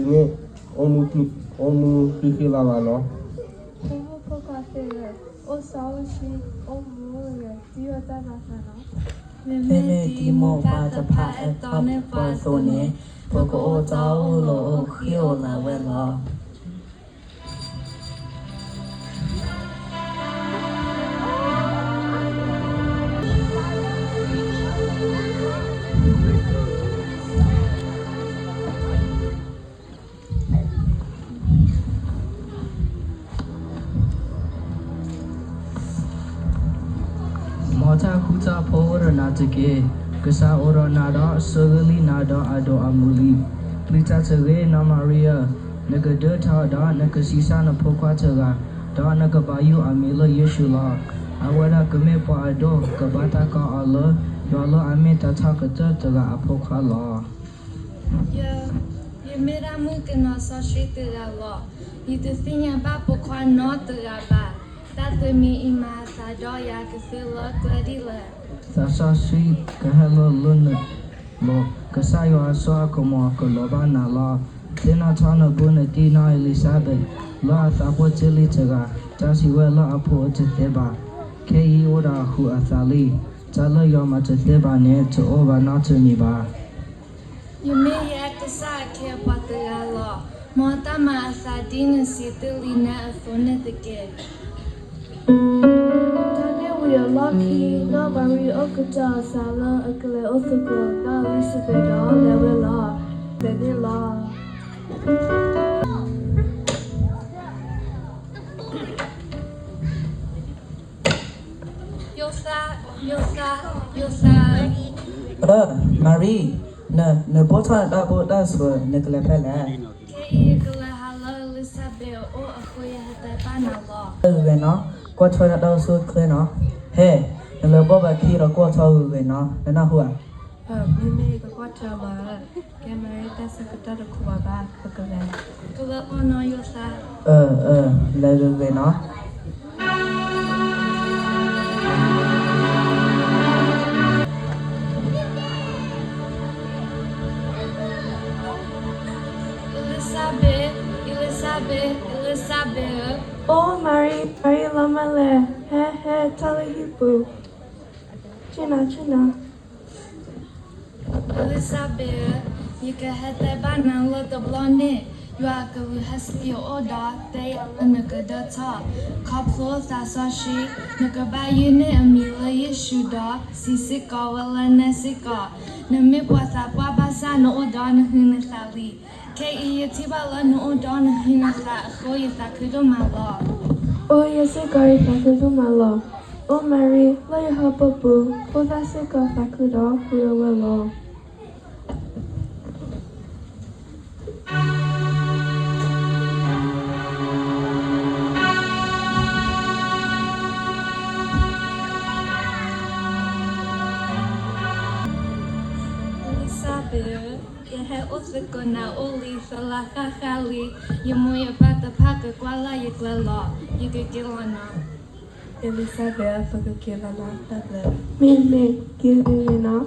တမ့ၢ်အိၣ်မူဃံဃ့လၤဘၣ်လီၤ. ဖိမုၣ်ဖိခွါသ့ၣ်ဧၢ, အိၣ်စီအိၣ်ဆှံ, အိၣ်မူအိၣ်ဂဲၤ, သံအီၣ်တၢ်မၤသးလီၤ. မ့မ့ၢ်ဒ်မိၢ်ပၢ်တဖၣ်အဲၣ်တီန့ၢ်ပှၤအသိးန့ၣ်, ပကအိၣ်တီအိၣ်လိၤအိၣ်ဃံအိၣ်လၤဝဲလီၤ. မ်တၢ်ဃူတၢ်ဖိးအိၣ်ဒီးနၤတက့ၢ်. ကစၢ်အိၣ်ဒီးနၤဒီး ဆိၣ်ဂ့ၤလံနၤဒီးအဒိၣ်အမုၢ်လံ. ပျံၤတၢ်တဂ့ၤ နီၢ်မၤရံဧၢ, နကဒၢထီၣ်ဒီးနကဆံးစၢ်နဖိခွါတဂၤ, ဒီးနကဘၣ်ယုၢ်အမံၤလၢယ့ၣ်ၡူးလီၤ. အဝဲဒၣ်ကမ့ၢ်ပှၤအဒိၣ်, ကဘၣ်တၢ်ကိးအီၤလၢ ယွၤလၢအမ့ၢ်တၢ်ထီကတၢၢ်တဂၤအဖိခွါလီၤ. ယ, ယမ့ၢ်ဒၣ်မုၣ်ကနီၤစီဆှံတဂၤလီၤ. ယတသ့ၣ်ညါဘၣ်ပိာ်ခွါနီတဂၤဘၣ်. တၢ်သးမံအံၤမၤအသးဒီးယၤကသ့လၢကျဲဒ်လဲၣ်. သးစီဆှံကဟဲလီၤလၢနလိၤ, ကစၢ်ယွၤအစိအကမီၤကလီၤဘၣ်နၤလီၤ. သ့ၣ်နီၣ်ထီၣ်နဘူးနတံၢ်နီၢ်အ့လံၤစဘ့း, လၢအသးဖိစ့လံတဂၤ, တၢ်စံးဝဲလၢအဖိအတသ့ဘၣ်. ခဲအံၤအိၣ်ဒီးအဃုာ်အသးလံ. တၢ်လၢယွၤမၤတသ့ဘၣ်န့ၣ် တအိၣ်ဘၣ်နီတမံၤဘၣ်. ယမ့ၢ်ယအဲၣ်ကစၢ်အခ့အပှၤတဂၤလီၤ. မ်တၢ်မၤအသးဒ်နစံးတ့ၢ်လံနၤအသိးန့ၣ်တက့ၢ်. တၢ်န့ၣ်ဝံၤအလီၢ်ခံ, နီၢ်မၤရံအိၣ်ကတီၢ်အသးလၢအကလဲၤအိၣ်သကိးနီၢ်အ့လံၤစဘ့းဒီးလဲၤဝဲလီၤ. ဖဲန့ၣ်လီၤ. ယိၤသး, ယိၤသး, ယိၤသး. အၢ, မၤရံ, န, နဘိၣ်ထီၣ်နတၢ်ဘိၣ်တၢ်စၢၤ နကလဲၤဖဲလဲၣ်. ခဲအံၤယကလဲၤဟးလၢအ့လံၤစဘ့းအအိၣ်အဃိ ယဟဲတဲဘၣ်နၤလီၤ. ဂ့ၤဂ့ၤနီၤ, ကွၢ်ထွဲနတၢ်အိၣ်ဆူၣ်အိၣ်ချ့နီၤ. ဟဲ, နလဲၤဘိၣ်ဘၣ်ခံဒီးကွၢ်ထွဲဂ့ၤဂ့ၤနီၤ, နနၢ်ဟူဧါ. မ့မ့ၢ်ယကကွၢ်ထွဲမးဧၢ, ကဲမၤရံတၢ်ဆၢကတီၢ်တခိးဘၣ်ဘၣ်, ပကလဲၤ, ကလၢအီၣ်နီၤယိၤသး. အၢ, အၢ, လဲၤဂ့ၤဂ့ၤနီၤ. အ့လံၤစဘ့း, အ့လံၤစဘ့း, အ့လံၤစဘ့းဧၢ. အိၣ်မၤရံ, မၤရံလီၤမၢ်လဲၣ်, ဟဲ, ဟဲ, ထီၣ်လၢဟံၣ်ပူၤ, ဆ့ၣ်နီၤ, ဆ့ၣ်နီၤ. အ့လံၤစဘ့းဧၢ, ယကဟဲတဲဘၣ်နၤလၢတဘျီန့ၣ်, ယွၤအကလူးဟဲဆူယအိၣ်ဒီးတဲယၤလၢနကဒၢထီၣ်, ခီဖျိသးစီဆှံ, နကဘၣ်ယုၢ်န့ၢ်အမံၤလၢယ့ၣ်ၡူးဒီး စံးစ့ၢ်ကီးဝဲလၢနဲစ့ၢ်ကီး, နမ့ၢ်ပှၤသးပှၢ်ဘၣ်ဆၣ်နအိၣ်ဒီးနဟုးနသးလံ. ခဲအံၤယထံၣ်ဘၣ်လၢနအိၣ်ဒီးနဟုးနသးအဃိ ယသးခုဒိၣ်မးလီၤ. အိၣ်ယဲစ့ၢ်ကီးယသးခုဒိၣ်မးလီၤ. အိၣ်မၤရံ, လၢယဟၢဖၢပူၤ, ဖိသၣ်စ့ၢ်ကီးသးခုဒီးဃုအဝဲလီၤ. အ့လံၤစဘ့းဧၢ, ယဟဲအိၣ်သကိးနၤအိၣ်လံသလါဃၣ်ဃၣ်လံ, ယမိၢ်ယပၢ်တဖၣ်ကကွၢ်လၢ်ယကျဲလီၤ. ယကက့ၤလီၤနီၤ. အ့လံၤစဘ့းဧၢ, ပကက့ၤလီၤနီၤ, တၢ်ဘျုး. မ့ၢ်, မ့ၢ်, က့ၤဂ့ၤဂ့ၤနီၤ.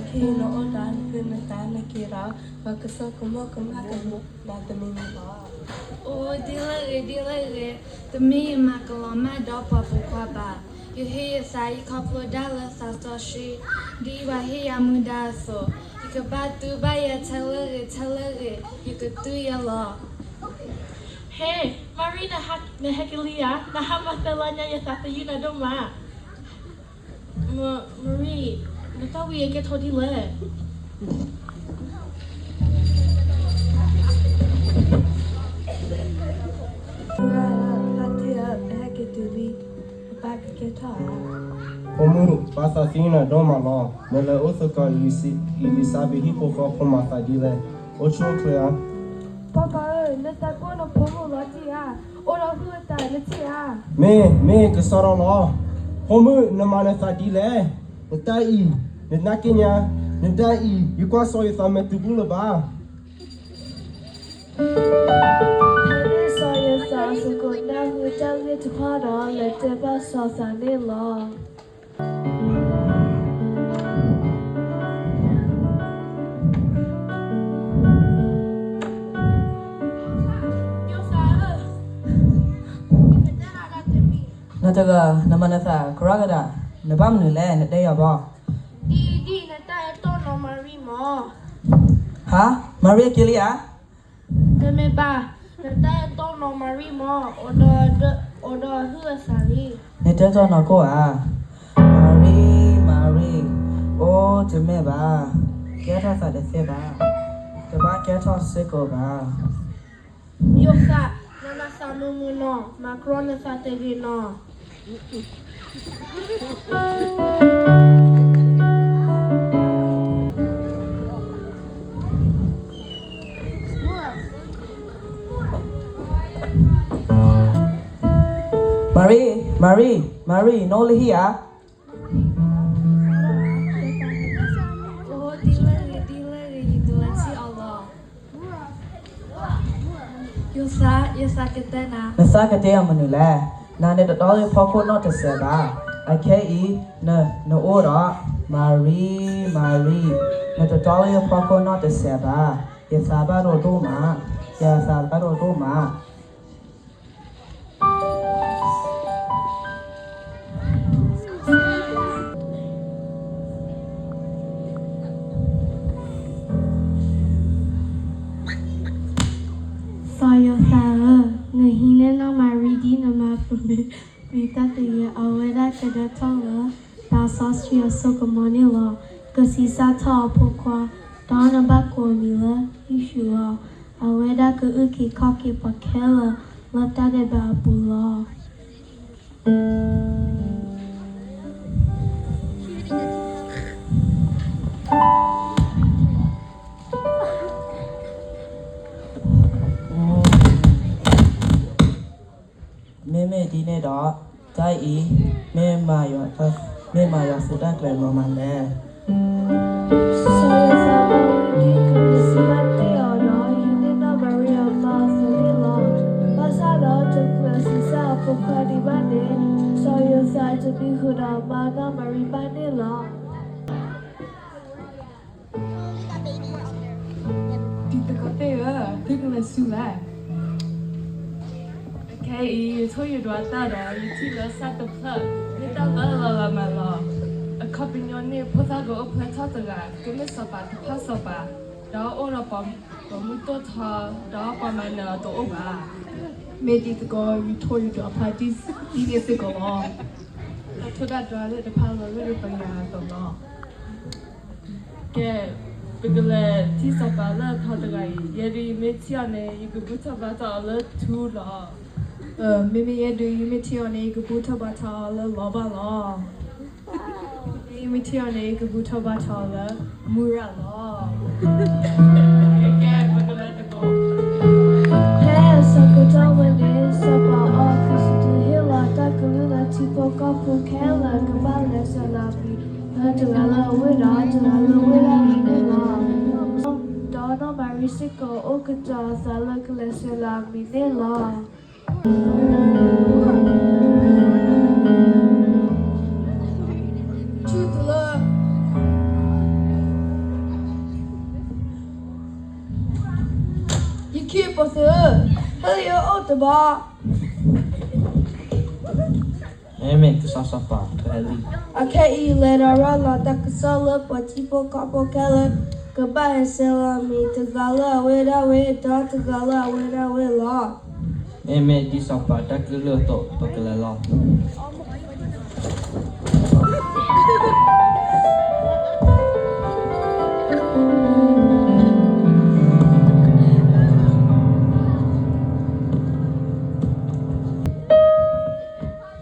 ခဲအံၤနအိၣ်ဒီးနဟုးနသးနက့ၤဒီး, ပကဆိကမိၣ်ကမၣ်ကမၣ်နၤတမံၤမံၤလီၤ. အိၣ်ဒ်လဲၣ်ဂ့ၤ, ဒ်လဲၣ်ဂ့ၤ, တမ့ၢ်ယမၤကလီၤမၢ်ဒီးပှၤပိာ်ခွါဘၣ်. ယဟ့ၣ်ယသးယခီဖျိဒၣ်လၢသးစီဆှံ, ဒ်ယွၤဟ့ၣ်ယၤမူဒါအသိး, ယကဘၣ်တူၢ်ဘၣ်ယဲထဲလၢအဂ့ၤ, ထဲလၢအဂ့ၤ, ယကတူၢ်ယဲလီၤ. ဟဲ, မၤရံ, နဟဲက့ၤလံဧါ. နဟးမၤသၢလါညါ ယသးသယုၢ်နၤဒိၣ်မး. မၤရံ, နတၢ်ဝံၤအကဲထီၣ်ဒ်လဲၣ်. မုၢ်ဂၤဧၢ, ဟါတံၢ်ဧၢ, ပဟဲက့ၤတုၤလံ, ပဘၣ်ကကဲထီၣ်ဧါ. ဖိမုၣ်, ပၢ်သးသယုၢ်နၤဒိၣ်မးလီၤ. နလဲၤအိၣ်သကိးအ့လံၤစဘ့းဟံၣ်ဖိဃီဖိမၤသးဒ်လဲၣ်. အိၣ်ဆူၣ်အိၣ်ချ့ဧါ. ပၢ်ပၢ်ဧၢ, နသးကိၢ်နဖိမုၣ်လီၤတံၢ်ဧါ. အိၣ်ဒီးဟုးအသးနထံၣ်ဧါ. မ့ၢ်, မ့ၢ်ကစီဒီလီၤ. ဖိမုၣ်, နမၤနသးဒ်လဲၣ်. နတၢ်အံၤ, နနာ်က့ညါ, နတၢ်အံၤ, ယကွၢ်စီၤယိၤသးမဲာ်တဘူၣ်လၢၤဘၣ်. နကွၢ်စီၤယိၤသး သုကနၢ်ဟူတၢ်ဂ့ၢ်တဖၣ်ဒီး လဲၤတဲဘၣ်စီၤသးန့ၣ်လီၤ. နတဂၤ နမၤနသးကရၢကဒး, နဘၣ်မနုၤလဲၣ် နတဲယၤဘၣ်. ဒ်အံၤဒ်အံၤ နတၢ်အဲၣ်တီနီၢ်မၤရံမး. ဟါ, မၤရံအက့လံဧါ. တမ့ၢ်ဘၣ်, နတၢ်အဲၣ်တီနီၢ်မၤရံမး, အိၣ်ဒီးဟုၣ်အသးလံ. နတဲတီနီၢ်ကိးဧါ. မၤရံ, မၤရံ, အိၣ်တမ့ၢ်ဘၣ်, ကဲထီၣ်သးတသ့ဘၣ်, တဘၣ်ကဲထီၣ်စ့ၢ်ကီးဘၣ်. ယိၤသး, နမၤသးမုာ်မုာ်နီၤ, မၤကြီနသးတဂ့ၤနီၤ. မၤရံ, မၤရံ, မၤရံ, နအိၣ်လၢဟံၣ်ဧါ. အိၣ်ဒ်လဲၣ်ဂ့ၤ ဒ်လဲၣ်ဂ့ၤ ယကလဲၤထံၣ်အီၤလီၤ. ယိၤသး, ယသးကတဲနၤ. နသးကတဲအီၤမနုၤလဲၣ်. နၤန့ၣ်တတီလၢယဖီခိၣ်နီတစဲးဘၣ်. အခဲအံၤ န, နအိၣ်ဒီး မၤရံ, မၤရံ, နတတီလၢယဖီခိၣ်နီတစဲးဘၣ်. ယသးဘၣ်ဒိဒိၣ်မး, ယသးဘၣ်ဒိဒိၣ်မး. စီၤယိၤသးဧၢ, နဟံးန့ၢ်နီၢ်မၤရံဒ်နမၤပမ့ၢ်ပျံၤတၢ်တဂ့ၤ, အဝဲဒၣ်ကဒၢထီၣ်လၢ သးစီဆှံအစိကမီၤန့ၣ်လီၤ. ကဆံးစၢ်ထီၣ်အဖိခွါ, ဒီးနဘၣ်ကိးအမံၤလၢယ့ၣ်ၡူးလီၤ. အဝဲဒၣ်ကအုၣ်က့ၤခီၣ်က့ၤပှၤခဲလၢာ် လၢတၢ်ဒဲးဘးအပူၤလီၤ. မ့မ့ၢ်ဒ်န့ၣ်ဒီး, တၢ်အံၤ မ့ၢ်မၤယွၤ, မ့ၢ်မၤယွၤသ့တၢ်ကျဲၤလီၤမးလဲၣ်. စီၤယိၤသးမၤဝံၤဒ်ကမ့ၢ်စံးဘၣ်တ့ၢ်အီၤဒီး ဟံးန့ၢ်နီၢ်မၤရံအမါအသးန့ၣ်လီၤ. ဘၣ်ဆၣ်ဒီးတချုးအဆံးစၢ်အဖိခွါဒံးဘၣ်န့ၣ်, စီၤယိၤသးတမံဃုာ်ဒီးအမါနီၢ်မၤရံဘၣ်န့ၣ်လီၤ. တံၤသကိးသ့ၣ်ဧၢ, သုကလဲၤဆူလဲၣ်. အခဲအံၤ ယထိၣ်ယဒွးတၢ်ဒီး ယထံၣ်လၢစၢ်တဖျၢၣ် မ့ၢ်တၢ်လၢအလီၤလးမးလီၤ. အခီပညီန့ၣ် ဖိသၣ်ကအိၣ်ဖျဲၣ်ထီၣ်တဂၤ ကမ့ၢ်စီၤပၤတဖၣ်စီၤပၤ, ဒီးအိၣ်ဒီးပိာ်မုၣ်တိၣ်ထီ, ဒီးပှၤမၤနၢၤအီၤတအိၣ်ဘၣ်. မ့ၢ်တံၤသကိး ယထိၣ်ယဒွးဖးဒ်န့ၣ်စ့ၢ်ကီးလီၤ. ထိၣ်တၢ်ဒွးသ့ၣ်တဖၣ်လီၤလၢပယၤအသိးလီၤ. ကဲ, ပကလဲၤထံၣ်စီၤပၤလၢအထီတဂၤအံၤ, ယဲဒၣ်ယမ့ၢ်ထံၣ်အီၤန့ၣ် ယကဘူၣ်ထီၣ်ဘါထီၣ်အီၤလၢထူလီၤ. မ့မ့ၢ်ယဲဒၣ်ယမ့ၢ်ထံၣ်အီၤန့ၣ် ယကဘူၣ်ထီၣ်ဘါထီၣ်အီၤလၢလီၤဘၣ်လီၤ. ယမ့ၢ်ထံၣ်အီၤန့ၣ် ယကဘူၣ်ထီၣ်ဘါထီၣ်အီၤလၢမူရၤလီၤ. ကဲ, ကဲ, ပကလဲၤတကိး. ဖဲအဆၢကတီၢ်ဝဲန့ၣ် စီၤပၤအီကူးစတူးဟ့ၣ်လီၤတၢ်ကလုၢ်လၢထံဖိကီၢ်ဖိခဲလၢာ် ကဘၣ်လဲၤဆဲးလီၤအမံၤ လၢတဂၤလၢအဝ့ၢ်ဒီးတဂၤလၢအဝ့ၢ်ဒၣ်ဝဲန့ၣ်လီၤ. ဒီးနီၢ်မၤရံစ့ၢ်ကီး အိၣ်ကတီၤအသးလၢကလဲၤဆဲးလီၤအမံၤန့ၣ်လီၤ. ဆူတလၢ ယခံပိာ်သုဧၢ, ဟဲလံယအိၣ်တဘျီ. မ့မ့ၢ်ကစၢ်စီၤပၤ ဟဲလံ. အခဲအံၤ လဲၤဒီးရၤလီၤတၢ်ကစီၣ်လၢပှၤထံဖိကီၢ်ဖိခဲလၢာ် ကဘၣ်ဟဲဆဲးလီၤအမံၤ တဂၤလၢအဝ့ၢ်ဒၣ်ဝဲ ဒီးတဂၤလၢအဝ့ၢ်ဒၣ်ဝဲလီၤ. မ့မ့ၢ်ဒ်စီၤပၤတၢ်ကလုၢ်အသိး ပကလဲၤလီၤ.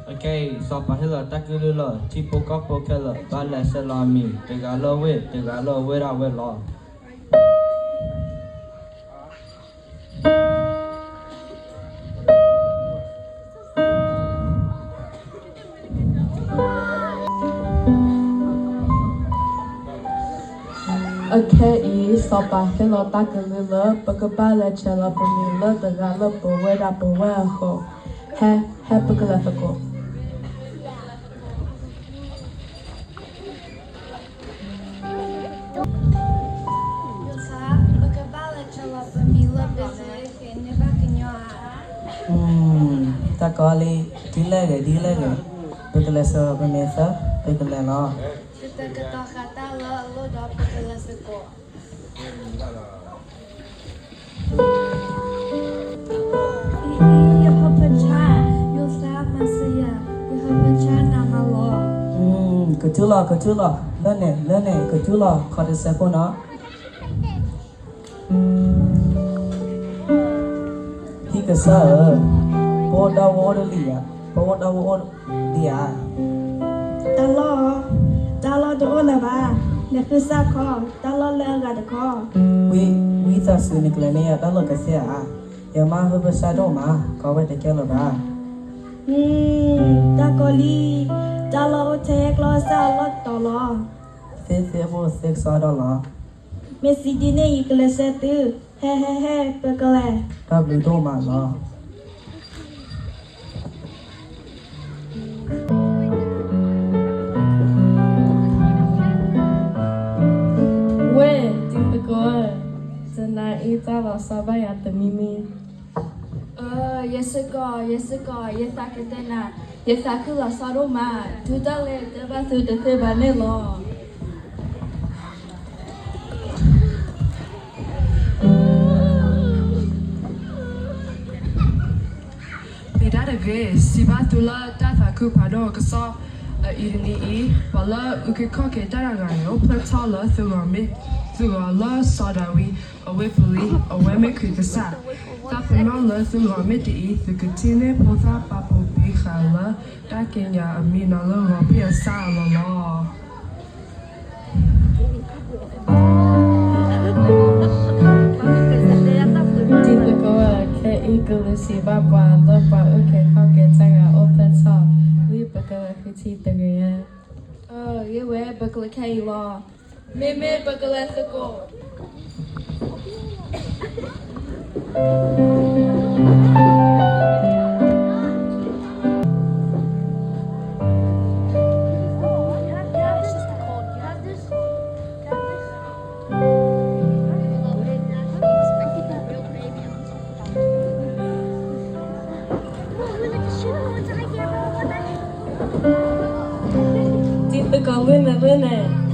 အခဲအံၤ စီၤပၤဟ့ၣ်လီၤတၢ်ကလုၢ်လၢ ထံဖိကီၢ်ဖိခဲလၢာ် ဘၣ်လဲၤဆဲးလီၤအမံၤ တဂၤလၢအဝ့ၢ် တဂၤလၢအဝ့ၢ်ဒၣ်ဝဲလီၤ. အခဲအံၤ စီၤပၤဟ့ၣ်လီၤတၢ်ကလုၢ်လၢ ပကဘၣ်လဲၤဆဲးလီၤပမံၤလၢတဂၤလၢပဝဲဒၣ်ပဝဲၢ်အဃိ ဟဲ ဟဲပကလဲၤသကိး. ယွၤ, ပကဘၣ်လဲၤဆှၢလီၤပမံၤလၢဘ့းလ့ဟ့မ်န့ၢ်ဘၣ်ကညီဧါ. တၢ်ကီလံ, ဒ်လဲၣ်ဂ့ၤ ဒ်လဲၣ်ဂ့ၤ, ပကလဲၤဆှၢပမံၤသၢ, ပကလဲၤလီၤ. ပတကတီၤဃာ်တၢ်လၢအလိၣ်ဒီးပကလဲၤသကိး. အံၤ ယဟၢဖၢဆါ, ယိၤသး မၤစၢၤယၤ, ယဟၢဖၢဆါနၤမးလီၤ. ကတုၤလီၤ ကတုၤလီၤ, လၢန့ၣ် လၢန့ၣ် ကတုၤလီၤ ခီတစဲးဖိနီၤ. ဟံၣ်ကစၢ်ဧၢ, ပအိၣ်ဒီးဝဲအိၣ်ဒ်လံဧါ, ပအိၣ်ဒီးဝဲအိၣ်ဒ်ဧါ. တၢ်လီၢ်, တၢ်လီၢ်တအိၣ်လၢၤဘၣ်, လဲၤဃုစၢ်ခီ, တၢ်လီၢ်လၢအဂၤတခီ. ဝံသးစူၤ နကလဲၤန့ၢ်ယၤတၢ်လီၢ်ကသ့ဧါ, ယမါဟၢဖၢဆါဒိၣ်မး, ကီဝဲတကဲလၢၤဘၣ်. တၢ်ကီလံ, တၢ်လီၢ်အိၣ်ထဲကျီၢ်စၢ်အလီၢ်တတီၤလီၤ. သ့သ့ဖိသ့ကစီဒီလီၤ. မ့ၢ်စံးဒ်န့ၣ် ယကလဲၤဆှၢသု, ဟဲ ဟဲ ဟဲ ပကလဲၤ. တၢ်ဘျုးဒိၣ်မးလီၤ. ဝဲၢ် တံၤသကိးဧၢ, တနၤအံၤတၢ်လီၤဆီဘၣ်ယၤတမံၤမံၤ. ယဲစ့ၢ်ကီး, ယဲစ့ၢ်ကီး, ယသးကတဲနၤ, ယသးခုလီၤဆီဒိၣ်မး, တုၤတၢ်လဲၤတဲဘၣ်သုတသ့ဘၣ်န့ၣ်လီၤ. ပျံၤတၢ်တဂ့ၤ, စံးဘၣ်သုလၢတၢ်သးခုဖးဒိၣ်ကစီၣ်အအံၤတနံၤအံၤ, ပှၤလၢအုၣ်က့ၤခီၣ်က့ၤတၢ်တဂၤန့ၣ် အိၣ်ဖျဲၣ်ထီၣ်လၢသုဂီၢ်မ့ၢ်, သုဂီၢ်လၢစီၤဒၤဝံးအဝ့ၢ်ပူၤလံ, အဝဲမ့ၢ်ခရံာ်ကစၢ်. တၢ်ပနီၣ်လၢသုဂီၢ်မ့ၢ်တအံၤ, သုကထံၣ်န့ၢ်ဖိသၣ်ပာ်ဖှိၣ်ဖံးဃာ်လၢတၢ်ကံးညာ်အမံၤနီၤလၢဂီၤဖံးအဆၣ်အလီၢ်လီၤ. တံၤသကိးဧၢ, ခဲအံၤကလူးစံးဘၣ်ပှၤလၢပှၤအုၣ်က့ၤခီၣ်က့ၤတၢ်တဂၤအိၣ်ဖျဲၣ်ထီၣ်, ဝံပကလဲၤဃုထံတဂ့ၤဧါ. ဂ့ၤဝဲ, ပကလဲၤခဲအံၤလီၤ. မ့မ့ၢ်ပကလဲၤသကိး. တံၤသကိး လွံၢ်န့ၣ် လွံၢ်န့ၣ်.